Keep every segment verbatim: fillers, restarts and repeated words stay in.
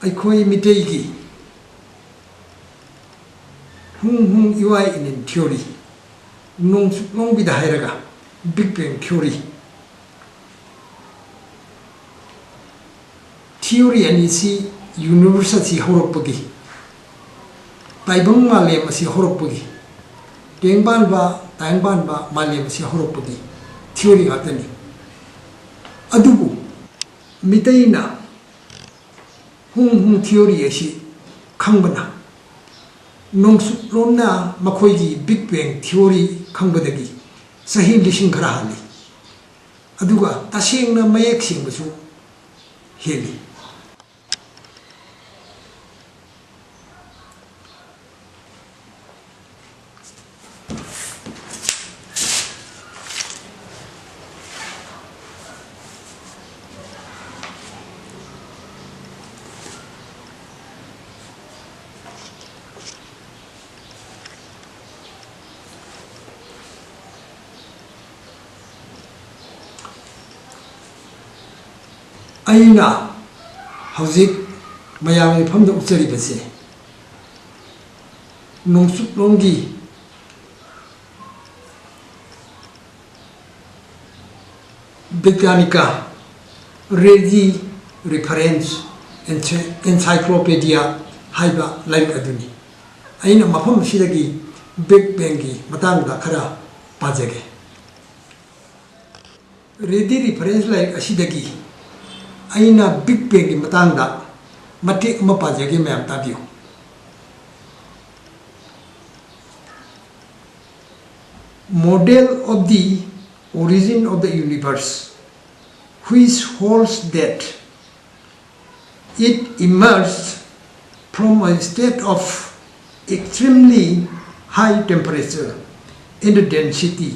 ꯑꯩꯈꯣꯏ ꯃꯤꯇꯩꯒꯤ ꯍꯨꯡ ꯍꯨꯡ ꯏꯋꯥꯏ ꯏꯅꯤꯟ theory, ꯅꯣꯡꯆꯨꯞꯂꯣꯝꯒꯤꯗ ꯍꯥꯏꯔꯒ Big Bang theory, theory ꯑꯅꯤꯁꯤ universe ꯑꯁꯤ ꯍꯧꯔꯛꯄꯒꯤ, ꯇꯥꯏꯕꯪ ꯃꯥꯂꯦꯝ ꯑꯁꯤ ꯍꯧꯔꯛꯄꯒꯤ, ꯇꯦꯡꯕꯥꯟꯕ ꯇꯥꯏꯕꯪꯄꯥꯟꯕ ꯃꯥꯂꯦꯝ ꯑꯁꯤ ꯍꯧꯔꯛꯄꯒꯤ theory ꯉꯥꯛꯇꯅꯤ꯫ ꯑꯗꯨꯕꯨ ꯃꯤꯇꯩꯅ ꯍꯨꯡ ꯍꯨꯡ theory ꯑꯁꯤ ꯈꯪꯕꯅ, ꯅꯣꯡꯆꯨꯞꯂꯣꯝꯅ ꯃꯈꯣꯏꯒꯤ Big Bang theory ꯈꯪꯕꯗꯒꯤ ꯆꯍꯤ ꯂꯤꯁꯤꯡ ꯈꯔ ꯍꯜꯂꯤ꯫ ꯑꯗꯨꯒ ꯇꯁꯦꯡꯅ ꯃꯌꯦꯛ ꯁꯦꯡꯕꯁꯨ ꯍꯦꯜꯂꯤ꯫ ꯑꯩꯅ ꯍꯧꯖꯤꯛ ꯃꯌꯥꯝꯒꯤ ꯃꯐꯝꯗ ꯎꯠꯆꯔꯤꯕꯁꯦ ꯅꯣꯡꯆꯨꯞꯂꯣꯝꯒꯤ Britannica Reddy Reference Ency-, Encyclopedia ꯍꯥꯏꯕ ꯂꯥꯏꯔꯤꯛ ꯑꯗꯨꯅꯤ꯫ ꯑꯩꯅ ꯃꯐꯝ ꯑꯁꯤꯗꯒꯤ Big Bangꯒꯤ ꯃꯇꯥꯡꯗ ꯈꯔ ꯄꯥꯖꯒꯦ꯫ Reddy Reference ꯂꯥꯏꯔꯤꯛ ꯑꯁꯤꯗꯒꯤ ꯑꯩꯅ Big Bangꯒꯤ ꯃꯇꯥꯡꯗ ꯃꯇꯦꯛ ꯑꯃ ꯄꯥꯖꯒꯦ, ꯃꯌꯥꯝ ꯇꯥꯕꯤꯌꯨ꯫ Model of the origin of the universe, which holds that it emerged from a state of extremely high temperature and density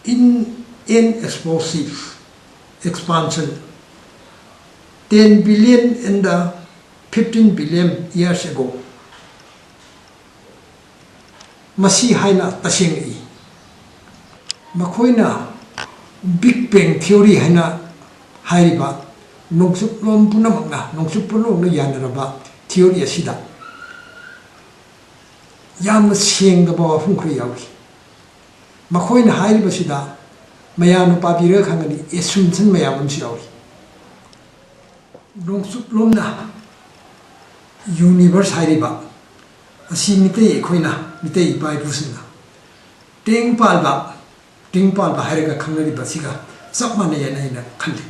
in an explosive expansion ten billion and fifteen billion years ago꯫ ꯃꯁꯤ ꯍꯥꯏꯅ ꯇꯁꯦꯡꯅ E. ꯃꯈꯣꯏꯅ Big Bang theory ꯍꯥꯏꯅ ꯍꯥꯏꯔꯤꯕ ꯅꯣꯡꯆꯨꯞꯂꯣꯝ ꯄꯨꯝꯅꯃꯛꯅ, ꯅꯣꯡꯆꯨꯞ ꯄꯨꯝꯅꯃꯛꯅ ꯌꯥꯅꯔꯕ theory ꯑꯁꯤꯗ ꯌꯥꯝꯅ ꯁꯦꯡꯗꯕ ꯋꯥꯐꯝ ꯈꯔ ꯌꯥꯎꯔꯤ꯫ ꯃꯈꯣꯏꯅ ꯍꯥꯏꯔꯤꯕꯁꯤꯗ ꯃꯌꯥꯝꯅ ꯄꯥꯕꯤꯔꯒ ꯈꯪꯒꯅꯤ, assumption ꯃꯌꯥꯝ ꯑꯃꯁꯨ ꯌꯥꯎꯔꯤ꯫ ꯅꯣꯡꯆꯨꯞꯂꯣꯝꯅ universe ꯍꯥꯏꯔꯤꯕ ꯑꯁꯤ ꯃꯤꯇꯩ ꯑꯩꯈꯣꯏꯅ, ꯃꯤꯇꯩ ꯏꯄꯥ ꯏꯄꯨꯁꯤꯡꯅ ꯇꯦꯡ ꯄꯥꯜꯕ, ꯇꯤꯡ ꯄꯥꯜꯕ ꯍꯥꯏꯔꯒ ꯈꯪꯅꯔꯤꯕ ꯑꯁꯤꯒ ꯆꯞ ꯃꯥꯟꯅꯩ ꯍꯥꯏꯅ ꯑꯩꯅ ꯈꯜꯂꯤ꯫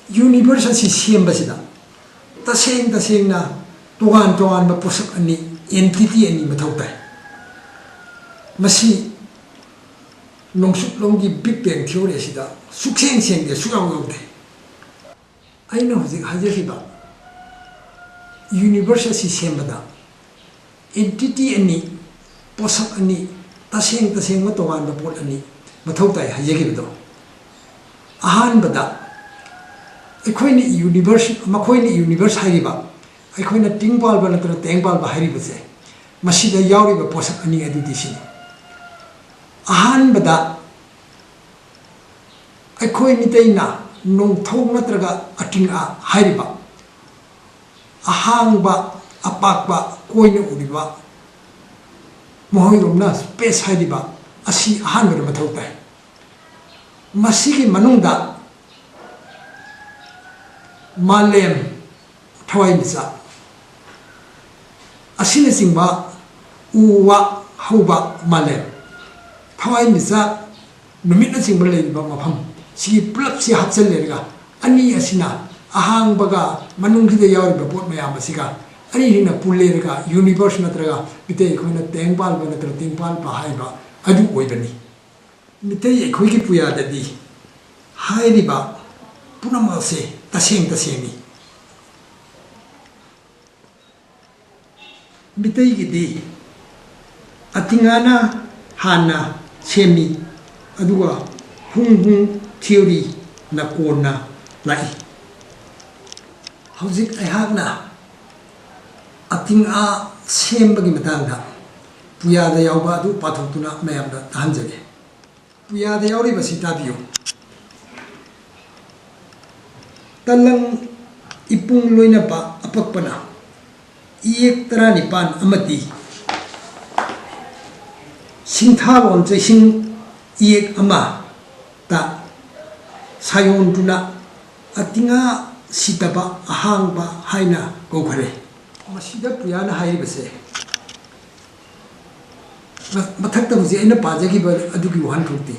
Universe ꯑꯁꯤ ꯁꯦꯝꯕꯁꯤꯗ ꯇꯁꯦꯡ ꯇꯁꯦꯡꯅ ꯇꯣꯉꯥꯟ ꯇꯣꯉꯥꯟꯕ ꯄꯣꯠꯁꯛ ꯑꯅꯤ, entity ꯑꯅꯤ ꯃꯊꯧ ꯇꯥꯏ꯫ ꯃꯁꯤ ꯅꯣꯡꯆꯨꯞꯂꯣꯝꯒꯤ Big Bang theory ꯑꯁꯤꯗ ꯁꯨꯛꯁꯦꯡ ꯁꯦꯡꯗꯦ, ꯁꯨꯛꯌꯥꯎ ꯌꯥꯎꯗꯦ꯫ ꯑꯩꯅ ꯍꯧꯖꯤꯛ ꯍꯥꯏꯖꯈꯤꯕ universe ꯑꯁꯤ ꯁꯦꯝꯕꯗ entity ꯑꯅꯤ, ꯄꯣꯠꯁꯛ ꯑꯅꯤ, ꯇꯁꯦꯡ ꯇꯁꯦꯡꯕ ꯇꯣꯉꯥꯟꯕ ꯄꯣꯠ ꯑꯅꯤ ꯃꯊꯧ ꯇꯥꯏ ꯍꯥꯏꯖꯈꯤꯕꯗꯣ, ꯑꯍꯥꯟꯕꯗ ꯑꯩꯈꯣꯏꯅ universe, ꯃꯈꯣꯏꯅ universe ꯍꯥꯏꯔꯤꯕ, ꯑꯩꯈꯣꯏꯅ ꯇꯤꯡ ꯄꯥꯜꯕ ꯅꯠꯇ꯭ꯔꯒ ꯇꯦꯡ ꯄꯥꯜꯕ ꯍꯥꯏꯔꯤꯕꯁꯦ, ꯃꯁꯤꯗ ꯌꯥꯎꯔꯤꯕ ꯄꯣꯠꯁꯛ ꯑꯅꯤ ꯑꯗꯨꯗꯤ ꯁꯤꯅꯤ꯫ ꯑꯍꯥꯟꯕꯗ ꯑꯩꯈꯣꯏ ꯃꯤꯇꯩꯅ ꯅꯣꯡꯊꯧ ꯅꯠꯇ꯭ꯔꯒ ꯑꯇꯤꯡ ꯑꯥ ꯍꯥꯏꯔꯤꯕ ꯑꯍꯥꯡꯕ, ꯑꯄꯥꯛꯄ, ꯀꯣꯏꯅ ꯎꯔꯤꯕ, ꯃꯈꯣꯏꯔꯣꯝꯅ space ꯍꯥꯏꯔꯤꯕ ꯑꯁꯤ ꯑꯍꯥꯟꯕꯗ ꯃꯊꯧ ꯇꯥꯏ꯫ ꯃꯁꯤꯒꯤ ꯃꯅꯨꯡꯗ ꯃꯥꯂꯦꯝ, ꯊꯋꯥꯟꯃꯤꯆꯥꯛ ꯑꯁꯤꯅꯆꯤꯡꯕ ꯎ ꯋꯥ ꯍꯧꯕ ꯃꯥꯂꯦꯝ, ꯊꯋꯥꯟꯃꯤꯆꯥꯛ, ꯅꯨꯃꯤꯠꯅꯆꯤꯡꯕ ꯂꯩꯔꯤꯕ ꯃꯐꯝ, ꯁꯤꯒꯤ ꯄꯨꯂꯞꯁꯤ ꯍꯥꯞꯆꯤꯜꯂꯦꯔꯒ ꯑꯅꯤ ꯑꯁꯤꯅ, ꯑꯍꯥꯡꯕꯒ ꯃꯅꯨꯡꯁꯤꯗ ꯌꯥꯎꯔꯤꯕ ꯄꯣꯠ ꯃꯌꯥꯝ ꯑꯁꯤꯒ ꯑꯅꯤꯁꯤꯅ ꯄꯨꯜꯂꯦꯔꯒ universe ꯅꯠꯇ꯭ꯔꯒ ꯃꯤꯇꯩ ꯑꯩꯈꯣꯏꯅ ꯇꯦꯡ ꯄꯥꯜꯕ ꯅꯠꯇ꯭ꯔꯒ ꯇꯤꯡ ꯄꯥꯜꯕ ꯍꯥꯏꯕ ꯑꯗꯨ ꯑꯣꯏꯕꯅꯤ꯫ ꯃꯤꯇꯩ ꯑꯩꯈꯣꯏꯒꯤ ꯄꯨꯌꯥꯗꯗꯤ ꯍꯥꯏꯔꯤꯕ ꯄꯨꯝꯅꯃꯛ ꯑꯁꯦ ꯇꯁꯦꯡ ꯇꯁꯦꯡꯅꯤ꯫ ꯃꯤꯇꯩꯒꯤꯗꯤ ꯑꯇꯤꯉꯥꯅ ꯍꯥꯟꯅ ꯁꯦꯝꯃꯤ, ꯑꯗꯨꯒ ꯍꯨꯡ ꯍꯨꯡ theory ꯅ ꯀꯣꯟꯅ ꯂꯥꯛꯏ꯫ ꯍꯧꯖꯤꯛ ꯑꯩꯍꯥꯛꯅ ꯑꯇꯤꯡ ꯑꯥ ꯁꯦꯝꯕꯒꯤ ꯃꯇꯥꯡꯗ ꯄꯨꯌꯥꯗ ꯌꯥꯎꯕ ꯑꯗꯨ ꯄꯥꯊꯣꯛꯇꯨꯅ ꯃꯌꯥꯝꯗ ꯇꯥꯍꯟꯖꯒꯦ꯫ ꯄꯨꯌꯥꯗ ꯌꯥꯎꯔꯤꯕꯁꯤ ꯇꯥꯕꯤꯌꯨ꯫ ꯇꯂꯪ ꯏꯄꯨꯡ ꯂꯣꯏꯅꯕ ꯑꯄꯛꯄꯅ ꯏꯌꯦꯛ ꯇꯔꯥꯅꯤꯄꯥꯟ ꯑꯃꯗꯤ ꯁꯤꯡꯊꯥꯔꯣꯟ ꯆꯩꯁꯤꯡ ꯏꯌꯦꯛ ꯑꯃꯗ ꯁꯥꯌꯣꯟꯗꯨꯅ ꯑꯇꯤꯉꯥ ꯁꯤꯗꯕ ꯑꯍꯥꯡꯕ ꯍꯥꯏꯅ ꯀꯧꯈ꯭ꯔꯦ꯫ ꯃꯁꯤꯗ ꯄꯨꯌꯥꯅ ꯍꯥꯏꯔꯤꯕꯁꯦ ꯃ-, ꯃꯊꯛꯇ ꯍꯧꯖꯤꯛ ꯑꯩꯅ ꯄꯥꯖꯈꯤꯕ ꯑꯗꯨꯒꯤ ꯋꯥꯍꯟꯊꯣꯛꯇꯤ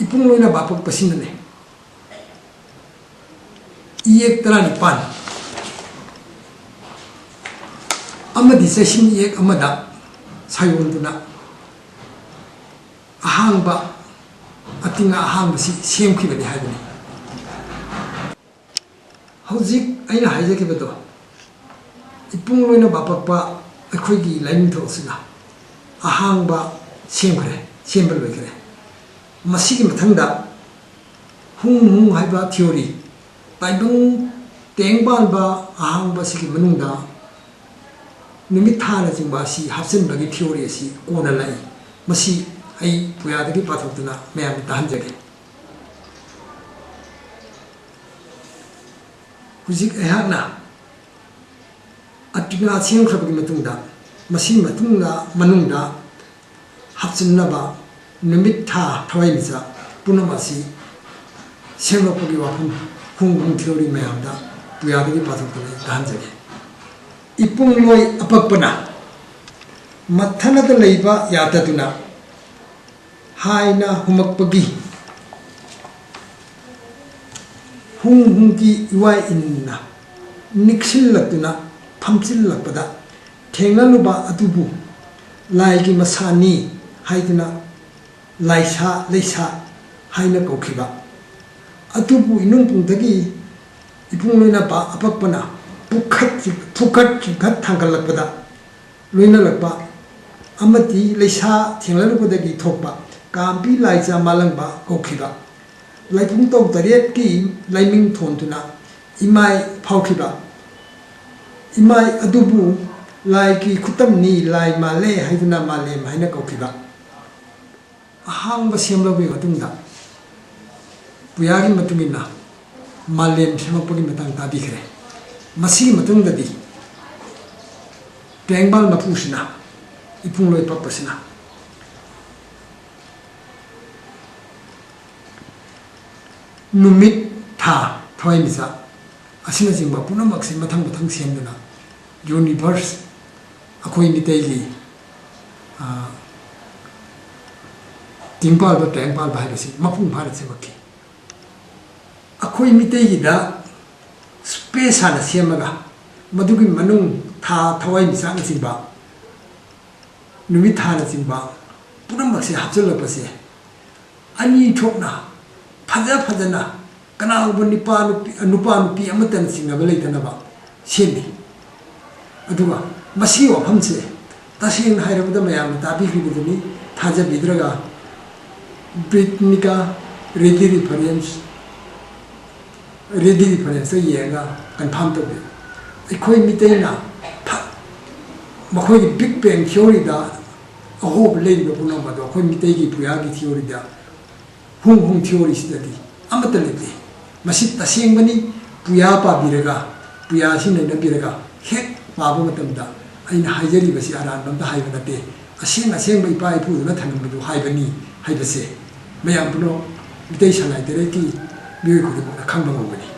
ꯏꯄꯨꯡ ꯂꯣꯏꯅꯕ ꯑꯄꯛꯄꯁꯤꯅꯅꯦ꯫ ꯏꯌꯦꯛ ꯇꯔꯥꯅꯤꯄꯥꯟ ꯑꯃꯗꯤ ꯆꯩꯁꯤꯡ ꯏꯌꯦꯛ ꯑꯃꯗ ꯁꯥꯌꯣꯟꯗꯨꯅ ꯑꯍꯥꯡꯕ, ꯑꯇꯤꯉꯥ ꯑꯍꯥꯡꯕꯁꯤ ꯁꯦꯝꯈꯤꯕꯅꯤ ꯍꯥꯏꯕꯅꯤ꯫ ꯍꯧꯖꯤꯛ ꯑꯩꯅ ꯍꯥꯏꯖꯈꯤꯕꯗꯣ, ꯏꯄꯨꯡ ꯂꯣꯏꯅꯕ ꯑꯄꯛꯄ ꯑꯩꯈꯣꯏꯒꯤ ꯂꯥꯏꯅꯤꯡꯊꯧ ꯑꯁꯤꯅ ꯑꯍꯥꯡꯕ ꯁꯦꯝꯈ꯭ꯔꯦ, ꯁꯦꯝꯕ ꯂꯣꯏꯈ꯭ꯔꯦ꯫ ꯃꯁꯤꯒꯤ ꯃꯊꯪꯗ ꯍꯨꯡ ꯍꯨꯡ ꯍꯥꯏꯕ theory, ꯇꯥꯏꯕꯪ ꯇꯦꯡꯕꯥꯟꯕ ꯑꯍꯥꯡꯕ ꯑꯁꯤꯒꯤ ꯃꯅꯨꯡꯗ ꯅꯨꯃꯤꯠ ꯊꯥꯅꯆꯤꯡꯕ ꯑꯁꯤ ꯍꯥꯞꯆꯤꯟꯕꯒꯤ theory ꯑꯁꯤ ꯀꯣꯟꯅ ꯂꯥꯛꯏ꯫ ꯃꯁꯤ ꯑꯩ ꯄꯨꯌꯥꯗꯒꯤ ꯄꯥꯊꯣꯛꯇꯨꯅ ꯃꯌꯥꯝꯗ ꯇꯥꯍꯟꯖꯒꯦ꯫ ꯍꯧꯖꯤꯛ ꯑꯩꯍꯥꯛꯅ ꯑꯇꯤꯉꯥ ꯁꯦꯝꯈ꯭ꯔꯕꯒꯤ ꯃꯇꯨꯡꯗ, ꯃꯁꯤꯒꯤ ꯃꯇꯨꯡꯗ, ꯃꯅꯨꯡꯗ ꯍꯥꯞꯆꯤꯟꯅꯕ ꯅꯨꯃꯤꯠ, ꯊꯥ, ꯊꯋꯥꯏꯃꯤꯆꯥꯛ ꯄꯨꯝꯅꯃꯛ ꯑꯁꯤ ꯁꯦꯝꯂꯛꯄꯒꯤ ꯋꯥꯐꯝ ꯍꯨꯡ ꯍꯨꯡ theory ꯃꯌꯥꯝꯗ ꯄꯨꯌꯥꯗꯒꯤ ꯄꯥꯊꯣꯛꯇꯨꯅ ꯑꯩ ꯇꯥꯍꯟꯖꯒꯦ꯫ ꯏꯄꯨꯡꯂꯣꯏ ꯑꯄꯛꯄꯅ ꯃꯊꯅꯗ ꯂꯩꯕ ꯌꯥꯗꯗꯨꯅ ꯍꯥꯏꯅ ꯍꯨꯝꯃꯛꯄꯒꯤ ꯍꯨꯡ ꯍꯨꯡꯒꯤ ꯏꯋꯥꯏ ꯏꯟꯅ ꯅꯤꯛꯁꯤꯜꯂꯛꯇꯨꯅ ꯐꯝꯆꯤꯜꯂꯛꯄꯗ, ꯊꯦꯡꯅꯂꯨꯕ ꯑꯗꯨꯕꯨ ꯂꯥꯏꯒꯤ ꯃꯁꯥꯅꯤ ꯍꯥꯏꯗꯨꯅ ꯂꯥꯏꯁꯥ ꯂꯩꯁꯥ ꯍꯥꯏꯅ ꯀꯧꯈꯤꯕ꯫ ꯑꯗꯨꯕꯨ ꯏꯅꯨꯡ ꯄꯨꯡꯗꯒꯤ ꯏꯄꯨꯡ ꯂꯣꯏꯅꯕ ꯑꯄꯛꯄꯅ ꯄꯨꯈꯠ-, ꯐꯨꯀꯠ ꯆꯤꯡꯈꯠ ꯊꯥꯡꯒꯠꯂꯛꯄꯗ ꯂꯣꯏꯅꯔꯛꯄ ꯑꯃꯗꯤ ꯂꯩꯁꯥ ꯊꯦꯡꯅꯔꯨꯕꯗꯒꯤ ꯊꯣꯛꯄ ꯀꯥꯝꯄꯤ ꯂꯥꯏꯖ ꯃꯥꯂꯪꯕ ꯀꯧꯈꯤꯕ꯫ ꯂꯥꯏꯄꯨꯡꯇꯧ ꯇꯔꯦꯠꯀꯤ ꯂꯥꯏꯃꯤꯡ ꯊꯣꯟꯗꯨꯅ ꯏꯃꯥꯏ ꯐꯥꯎꯈꯤꯕ꯫ ꯏꯃꯥꯏ ꯑꯗꯨꯕꯨ ꯂꯥꯏꯒꯤ ꯈꯨꯇꯝꯅꯤ, ꯂꯥꯏ ꯃꯥꯜꯂꯦ ꯍꯥꯏꯗꯨꯅ ꯃꯥꯂꯦꯝ ꯍꯥꯏꯅ ꯀꯧꯈꯤꯕ꯫ ꯑꯍꯥꯡꯕ ꯁꯦꯝꯂꯕꯒꯤ ꯃꯇꯨꯡꯗ ꯄꯨꯌꯥꯒꯤ ꯃꯇꯨꯡ ꯏꯟꯅ ꯃꯥꯂꯦꯝ ꯁꯦꯝꯃꯛꯄꯒꯤ ꯃꯇꯥꯡ ꯇꯥꯕꯤꯈ꯭ꯔꯦ꯫ ꯃꯁꯤꯒꯤ ꯃꯇꯨꯡꯗꯗꯤ ꯇꯦꯡꯕꯥꯜ ꯃꯄꯨꯁꯤꯅ, ꯏꯄꯨꯡꯂꯣꯏ ꯄꯛꯄꯁꯤꯅ ꯅꯨꯃꯤꯠ, ꯊꯥ, ꯊꯋꯥꯟꯃꯤꯆꯥꯛ ꯑꯁꯤꯅꯆꯤꯡꯕ ꯄꯨꯝꯅꯃꯛꯁꯤ ꯃꯊꯪ ꯃꯊꯪ ꯁꯦꯝꯗꯨꯅ ꯌꯨꯅꯤꯚꯔꯁ, ꯑꯩꯈꯣꯏ ꯃꯤꯇꯩꯒꯤ, ꯑ, ꯇꯤꯡꯄꯥꯜꯕ ꯇꯦꯡꯄꯥꯜꯕ ꯍꯥꯏꯕꯁꯤ ꯃꯄꯨꯡ ꯐꯥꯅ ꯁꯦꯝꯃꯛꯈꯤ꯫ ꯑꯩꯈꯣꯏ ꯃꯤꯇꯩꯒꯤꯗ ꯁ꯭ꯄꯦꯁ ꯍꯥꯟꯅ ꯁꯦꯝꯃꯒ, ꯃꯗꯨꯒꯤ ꯃꯅꯨꯡ ꯊꯥ, ꯊꯋꯥꯟꯃꯤꯆꯥꯛꯅꯆꯤꯡꯕ, ꯅꯨꯃꯤꯠ ꯊꯥꯅꯆꯤꯡꯕ ꯄꯨꯝꯅꯃꯛꯁꯦ ꯍꯥꯞꯆꯤꯜꯂꯛꯄꯁꯦ, ꯑꯅꯤ ꯊꯣꯛꯅ ꯐꯖ ꯐꯖꯅ, ꯀꯅꯥꯒꯨꯝꯕ ꯅꯨꯄꯥ ꯅꯨꯄꯤ, ꯅꯨꯄꯥ ꯅꯨꯄꯤ ꯑꯃꯠꯇꯅ ꯆꯤꯡꯅꯕ ꯂꯩꯇꯅꯕ ꯁꯦꯝꯃꯤ꯫ ꯑꯗꯨꯒ ꯃꯁꯤꯒꯤ ꯋꯥꯐꯝꯁꯦ ꯇꯁꯦꯡꯅ ꯍꯥꯏꯔꯕꯗ ꯃꯌꯥꯝꯅ ꯇꯥꯕꯤꯈ꯭ꯔꯤꯕꯗꯨꯅꯤ, ꯊꯥꯖꯕꯤꯗ꯭ꯔꯒ ꯕ꯭ꯔꯤꯇꯥꯅꯤꯀꯥ ꯔꯦꯗꯤ ꯔꯤꯐꯔꯦꯟꯁ, ꯔꯦꯗꯤ ꯔꯤꯐꯔꯦꯟꯁꯇ ꯌꯦꯡꯉꯒ ꯀꯟꯐꯥꯝ ꯇꯧꯕꯤꯌꯨ꯫ ꯑꯩꯈꯣꯏ ꯃꯤꯇꯩꯅ ꯐ-, ꯃꯈꯣꯏꯒꯤ ꯕꯤꯛ ꯕꯦꯡ ꯊꯤꯑꯣꯔꯤꯗ ꯑꯍꯣꯕ ꯂꯩꯔꯤꯕ ꯄꯨꯝꯅꯃꯛ ꯑꯗꯣ ꯑꯩꯈꯣꯏ ꯃꯤꯇꯩꯒꯤ ꯄꯨꯌꯥꯒꯤ ꯊꯤꯑꯣꯔꯤꯗ, ꯍꯨꯡ ꯍꯨꯡ ꯊꯤꯑꯣꯔꯤꯁꯤꯗꯗꯤ ꯑꯃꯠꯇ ꯂꯩꯇꯦ꯫ ꯃꯁꯤ ꯇꯁꯦꯡꯕꯅꯤ꯫ ꯄꯨꯌꯥ ꯄꯥꯕꯤꯔꯒ, ꯄꯨꯌꯥꯁꯤ ꯅꯩꯅꯕꯤꯔꯒ ꯍꯦꯛ ꯄꯥꯕ ꯃꯇꯝꯗ ꯑꯩꯅ ꯍꯥꯏꯖꯔꯤꯕꯁꯤ ꯑꯔꯥꯟꯕ ꯑꯝꯇ ꯍꯥꯏꯕ ꯅꯠꯇꯦ, ꯑꯁꯦꯡ ꯑꯁꯦꯡꯕ ꯏꯄꯥ ꯏꯄꯨꯗꯨꯅ ꯊꯝꯂꯝꯕꯗꯨ ꯍꯥꯏꯕꯅꯤ ꯍꯥꯏꯕꯁꯦ ꯃꯌꯥꯝ ꯄꯨꯝꯅꯃꯛ, ꯃꯤꯇꯩ ꯁꯂꯥꯏ ꯇꯔꯦꯠꯀꯤ ꯃꯤꯑꯣꯏ ꯈꯨꯗꯤꯡꯃꯛꯅ ꯈꯪꯕ ꯉꯝꯒꯅꯤ꯫